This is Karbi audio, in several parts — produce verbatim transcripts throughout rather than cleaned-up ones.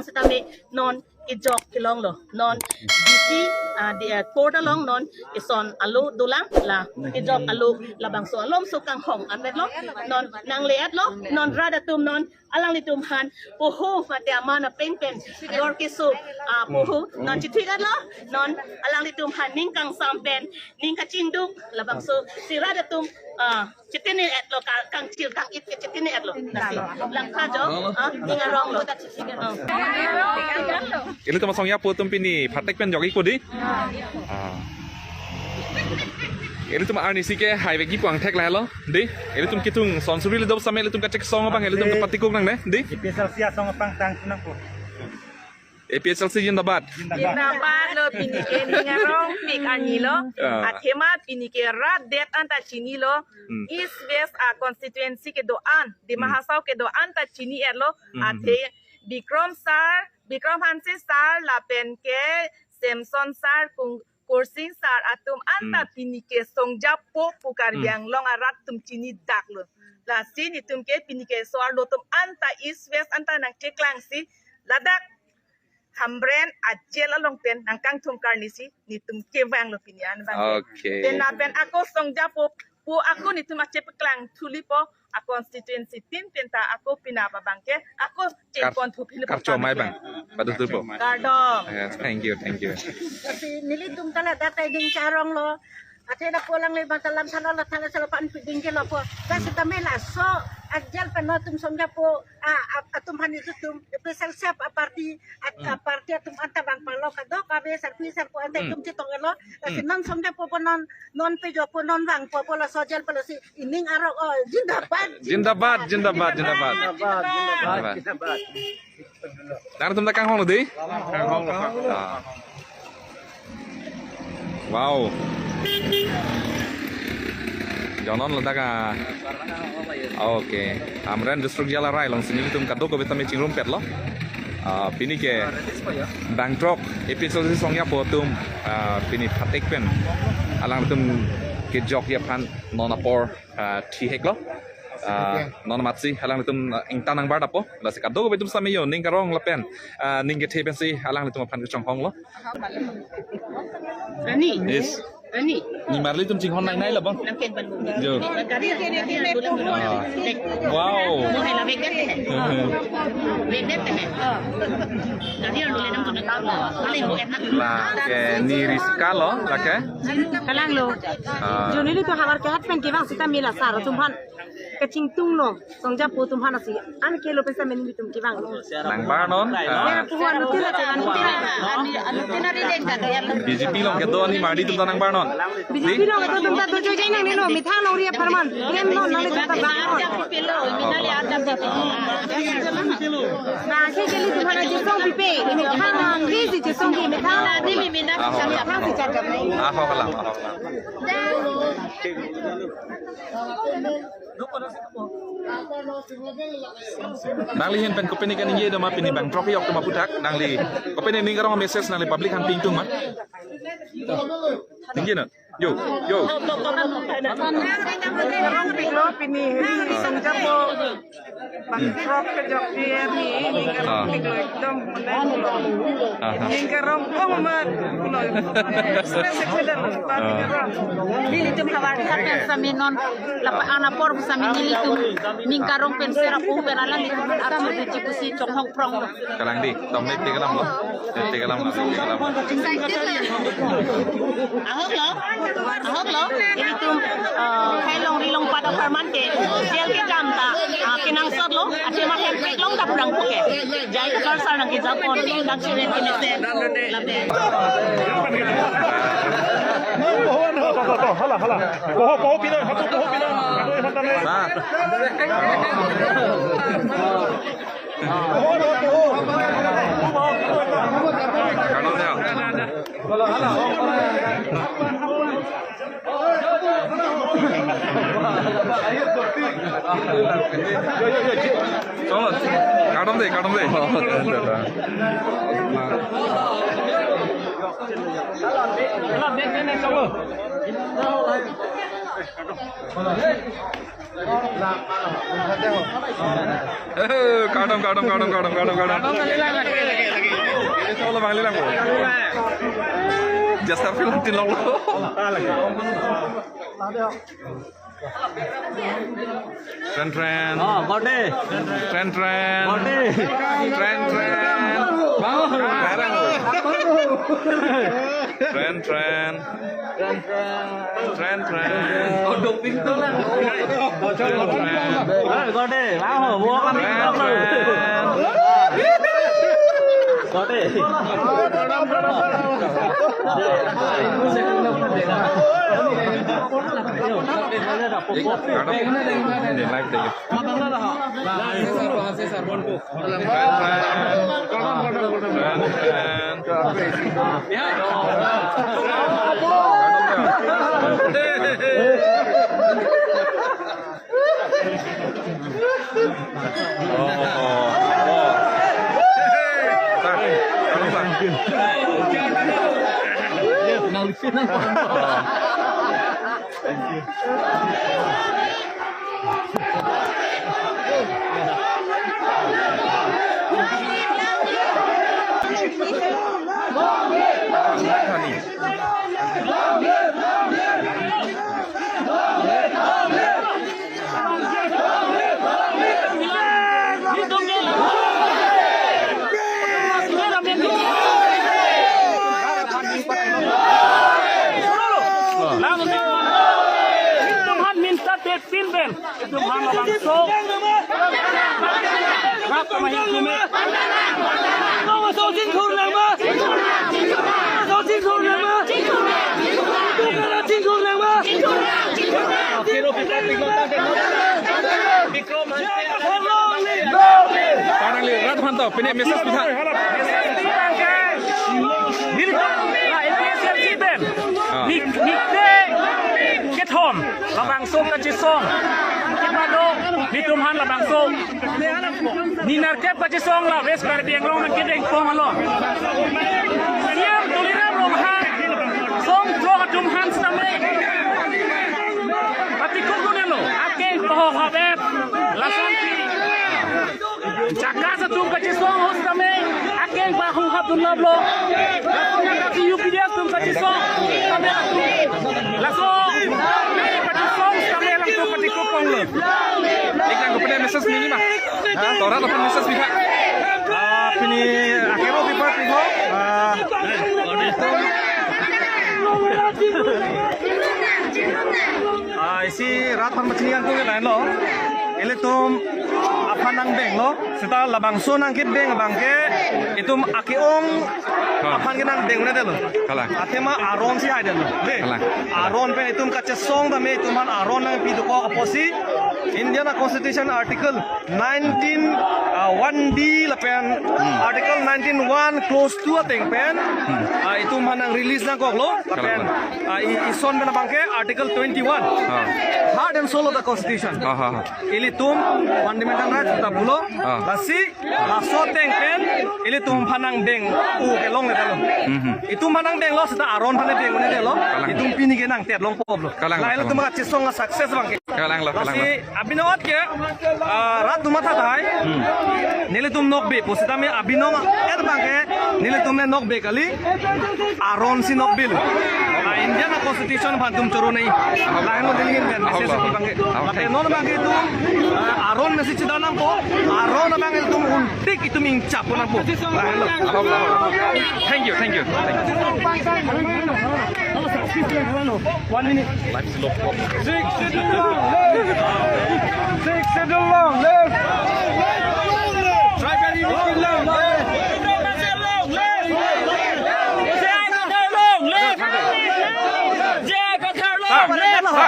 Sitame non kejok kelonglo. Non D C, ah, di, ah, court along non ison alo dolang, la kejok alo labangso alomso kanghong anvetlo. Non nangle-etlo, non rat atum non alanglitum aphan poho mate aman apeng pen ador keso, ah, poho non chithik-etlo, non alanglitum aphan ning kangsam pen ning kachingduk labangso si rat atum, ah, chitini-etlo, ka-, kangchir kang-it ke chitini-etlo. Lasi langkha jo, ah, ning aronglo. Ah. Ilitum asongjapo atum pini phatek pen jok-ikpo dei. Ah. Ilitum arnisi ke haivek-ikpo angthek lahelo dei. Ilitum kethung sonsuri le do same ilitum kachesong abang ilitum kepatikuk nangne dei. A P H L C asong apangthang sunangpo. A P H L C zindabad. Zindabad. Zindabad lo, pini ke ning arongpik arni lo. Ah. Athema pini ke rat det anta chinilo. Hmm. East West a constituency kedo-an, Dima Hmm. Hasao kedo-an ta chini-etlo. Hmm. Athe Bikram sir, Bikram Hanse sir lapen ke Samson sir, Kung-, Kursing sir atum anta Hmm. pini ke songjapo pu Karbi Hmm. Anglong arat atum chinidak lo. Lasi netum ke pini ke so-arlo atum anta East West anta nangcheklangsi ladak Hamren a-jail along pen nangkangthum ke arnisi netum kevanglo pini an abang ke. Okay. Pen lapen ako songjapo pu ako netum achepeklang thulipo, a constituency tin pen ta ako pini abang ke ako Kar-, chepon thupi le karcho mai abang ke. Padu thupo. Kardom. Yes, thank you, thank you. Lasi nelitum ta ladak ta ning aronglo. Athe lapu alangle abang ta lam than-etlo, than-etlo, selapan piding ke lapu. Lasi tame laso a-jail pen non atum songjapo, ah, ah, atum aphan ilitum, special sep a-party, at, Hmm. a-party atum anta bang palo kadokave, sarpi sarpo anta Hmm. itum chetong-etlo. Lasi Hmm. non songjapo pu non, non pejokpo, non vangpo pu laso a-jail pen lasi ining arong, oh, zindabad, zindabad, zindabad, zindabad. Zindabad, zindabad, zindabad. Nangtum ta kanghonglo dei? Kanghonglo. Ah. Wow. Jonon ladak a. Okay. Hamren District Jail arai alongsi nelitum kadokave tame chingrumpetlo. Ah, pini ke bangthrok A P H L C songjapo atum, ah, pini phatek pen alangtum kejokji aphan non apor, ah, thiheklo. Ah, non amatsi alangtum, ah, ingtan nangbar dapo. Lasi kadokave atum sitame jo ning karong lapen, ah, ning kethe pensi alangtum aphan kechonghonglo. Ani. Yes. Ani. Nimarli atum chinghon nai nai labang. Nang ken ban. Jo. Gari, gari, gari, gari. Ah. Wow. Mo hai la vek det hai. Hmm. Vek det hai. Gari lo le nam tu na. Kali mo etna. Lake ni Riska lo, lake? Kalanglo. Ah. Jo nelitum havar ke hat pen kevang sitame la sar atum aphan kachingtunglo, songjapo atum aphan lasi an kelo pen sitame nelitum kevanglo. Nangbar non, ah. Sera puhu anuttin aja, anuttin aja. B J P along kedo animarli atum ta nangbar non. B J P along kedo atum ta dojoi jai nangnelo, methang longri apharman. Rem non, nanglitum ta bang non. Bang ke keli atum aphan chesong pipe, methang longri si chesongji, methang longri. Methang si charjap. Ahok alam, ahok alam. Nangli ahin pen kopine kaningje do ma pini bangthrok ijok atum aphuthak nangli. Kopine ning karong message nangli public aphan pingtung ma. Ningje non. Jo, jo. Karong piklo pini heri songjapo. Bangthrok kejokji arni, ning karong Ah. piklo ekdom mane pulo. Aha. Ning karong ko ma pulo. Express accident, Ah. Nelitum havar ke hat pen sitame non lapu-an apor sitame nelitum ning karong pen sera puhu pen alanglitum aphan archo duji pusi chonghong prong. Kalang dei, tom mek te kalam lo. Te kalam lo, te kalam lo. Ahok lo, ahok lo. Ilitum, eh, hai longri longpat apharman ke jail kejam ta, ah, kenangsot lo, athema hem pek long ta phrang puke. Jai ke kar sar nangkejapon, nangchiren ke mesen. Lapen. Hala, hala. Poho, poho pina, hatu poho pina. Hatu hata ne. Ba. Kardom dei. Cholo, kardom dei, kardom dei. Eh, kardom, kardom, kardom, kardom, kardom, kardom. Ini solo bang Lilang, Bu. Just a feeling tin long lo. Tren, tren. Oh, Gode. Tren, tren. Gode. Tren, tren. Bang, barang. Tren, tren. Tren, tren. Tren, tren. Oh, doping to lah. Tren, tren. Eh, Gode, aho, buat kami. Tren, tren. Gode. Live deh. Langsung. Itum aphan minta tepin pen. Itum aphan labangso. Rat kamahi kume. Sochin thur nangma. Sochin thur nangma. Sochin thur nangma. Bikram Hanse. Parang li rat aphan to, pini message pitha. Nelitum la A P H L C pen. Ah. Nik, nikte kethom labangso kachesong. Kipado, nelitum aphan labangso. Ni nerkep kachesong la West Karbi Anglong nangkedeng pong along. C M Tuliram Ronghang, song throk atum aphan sitame. Pati kuku nelo, ake paho habet, lason ki. Jakas atum kachesong ahut sitame, akeng ba hung hap dun lap lo. Laso jakas U P D F atum kachesong sitame atum. Laso kachesong sitame alangtum pati kupong lo. Iklang ko pede message ni ma. Ha, to rat aphan message ni ma. Ah, pini akero pipa piko. Ah, ah, isi rat aphan machini yang tu lain lo. Ilitum aphan nangdeng lo. Seta labangso nangkedeng abang ke itum ake-ong aphan ke nangdeng un-edetlo. Kalang. Athema aron si haidetlo. De. Kalang. Aron pen itum kachesong tame itum aphan aron nangpi dokok apotsi Indian Constitution Article nineteen, uh, one D lapen Article nineteen one clause two ateng pen, uh, itum aphan nang-release nangkoklo lapen, uh, i-, ison pen abang ke Article twenty-one. Ah. Heart and soul of the Constitution. Ah, ah, ah. Ilitum fundamental rights ta pulo. Ah. Lasi laso ateng pen ilitum aphan nangdeng u kelongledetlo. Mhm. Itum aphan nangdenglo seta aron aphan deng un-edetlo. Kalang. Itum pini ke nangtetlong poplo. Kalang, lahailo kalang. Itum kachesong a-success abang ke. Kalang lo, kalang lo. Lasi abinot ke, ah, rat atum matha tahai. Hmm. Nelitum nokbe pusitame abinong et abang ke nelitum ne nokbe kali. Aron si nokbe lo. Ah, Indian Constitution aphan itum choro nai. Lahenlo nelihin pen message ahok lo, abang ke. Ahok. Lapen non abang ke itum, ah, aron message dan nangpo. Aron abang itum un tik itum ingchap nangpo. Lahenlo. Ahok, ahok. Thank you, thank you, thank you. One minute. Sixth Schedule long live! Sixth Schedule long live! Tribal unity long live! Sir, sir, sir. Sixth Schedule long live! Long live! Long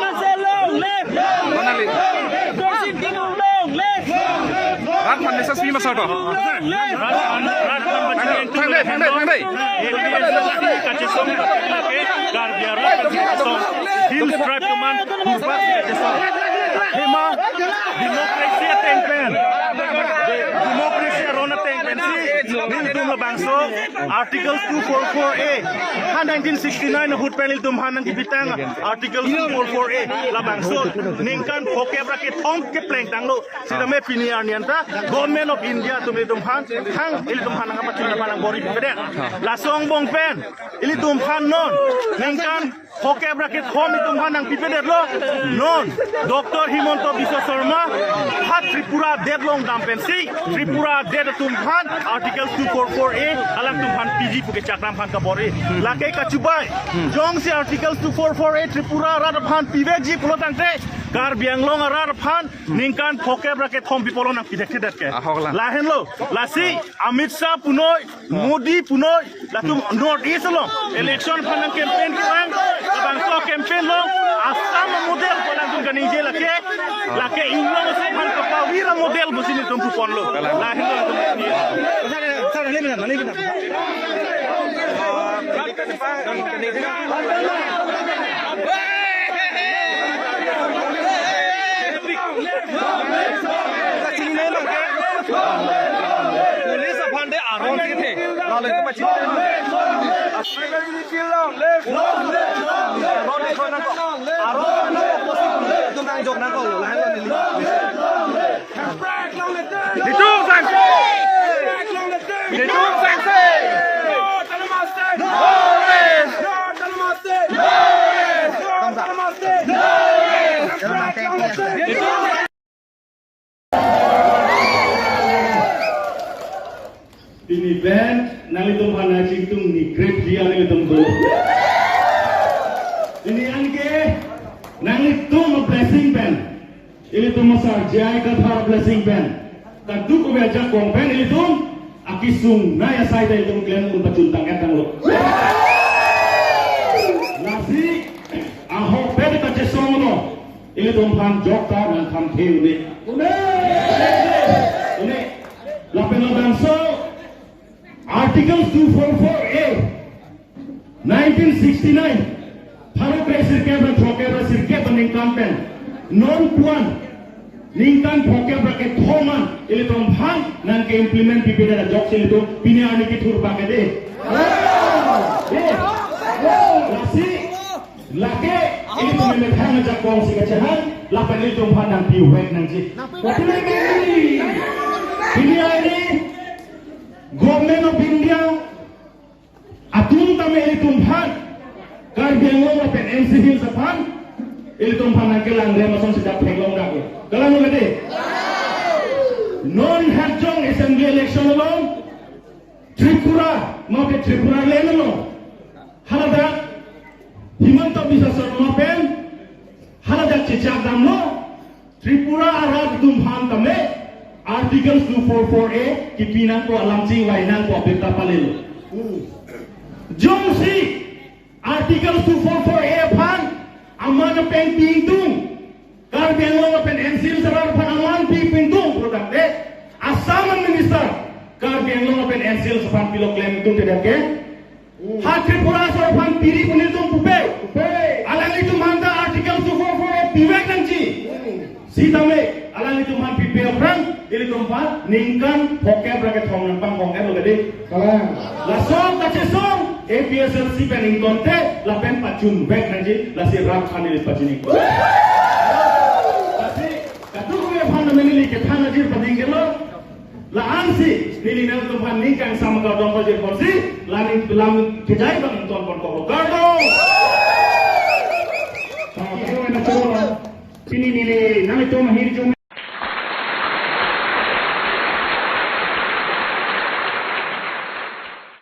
live! Long live! Finally. Long live! Rat aphan message pi ma sir to. Rat aphan, rat aphan bachini entu. Thang dei, thang dei, thang dei. A P H L C kachesong, Karbi arat kachesong. Hill Tribe atum aphan purba kachesong. Athema democracy ateng pen. De-, democracy aron Pensi, nelitum labangso Article two four four A, ha nineteen sixty-nine ahut pen ilitum aphan nangkepitang Article two four four A, labangso ningkan phokep ra kethom keplengtanglo. Sitame pini arni anta Government of India atum ilitum aphan, hang ilitum aphan nangkapachun aphan nangbor-ipedet. Laso angbong pen ilitum aphan non ningkan phokep ra kethom ilitum aphan nangpipedetlo. Non Doctor Himanta Biswa Sarma ha Tripura adet along dam pensi, Tripura adet atum aphan Article two four four A alangtum aphan piji pu kechakram aphan kabor-i. Lake kachibai, jongsi Article two four four A Tripura arat aphan pivekji pulo tangte, Karbi Anglong arat aphan ningkan phokep ra kethom pi pulo nangpidetthedet ke. Ahok lang. Lahenlo, lasi Amit Shah punoi, Modi punoi, latum North East along election aphan nang campaign kevang, labangso campaign along Assam model pu alangtum kaningje lake, lake inglong si aphan kapavir amodel pusi nelitum puponlo. Lahenlo latum. Police aphan de aron kethe. Lalu itu macam. Aron itu nangkok. Aron itu nangkok. Itu nangkok. Netum sangse! Netum sangse! No rest! No rest! Netum Pini pen nanglitum aphan nangchingtung ni grade dia nanglitum do. Pini anke nanglitum blessing pen, ilitum asar J I Kathar blessing pen, kadokave ajakong pen ilitum akesung nai asai ta ilitum klem un pachuntang etanglo. Lasi ahok pen kachesonglo, ilitum aphan jokta nangkhamthe un-e. Un-e. Un-e. Lapen labangso Article two four four A, nineteen sixty-nine, pharo kre sirkep ra throkkep ra sirkep aningkan pen non pu-an ningkan phokep ra kethom an ilitum aphan nangke-implement pipedet ajoksi ilitum pini arni kethur pakede. Eh, lasi lake ilitum methang ajakong si kachehang, lapen ilitum aphan nangpivek nangji. Pini arni Government of India atum tame ilitum aphan, Karbi Anglong lapen N C Hills aphan, ilitum aphan nangkelang rem ason sejak theklong dak. Kalang lo kade? Non hajong assembly election along Tripura, mape Tripura land along haladak Himanta Biswa Sarma pen haladak chechak damlo, Tripura arat atum aphan tame Article two four four A kipi nangkok, alam chingvai nangkok, abirta palelo. Jongsi Article two four four A aphan aman apeng pi ingtung, Karbi Anglong lapen N C Hills arat aphan aman pi ingtung pulo tangte, Assam minister Karbi Anglong lapen N C Hills aphan pilo klem ingtungtedet ke? Ha Tripura asor aphan piri pu nelitum pupe. Pupe. Alanglitum aphan ta Article two four four A pivek nangji. Hmm. Sitame alanglitum aphan pipe aphrang, ilitum aphan ningkan phokep ra kethom nangpangkong-etlo kade? Kalang. Laso kachesong A P H L C pen ingtonte lapen pachunvek nangji, lasi rat aphan ili pachini. Lasi kadokave aphan neli kethan ajir pading kelo. La-ansi neli nangtum aphan ning kangsam kardom pajir ponsi, la ning lam kejai abang ington ponkoklo. Kardom. Pini neli nangtum ahirjume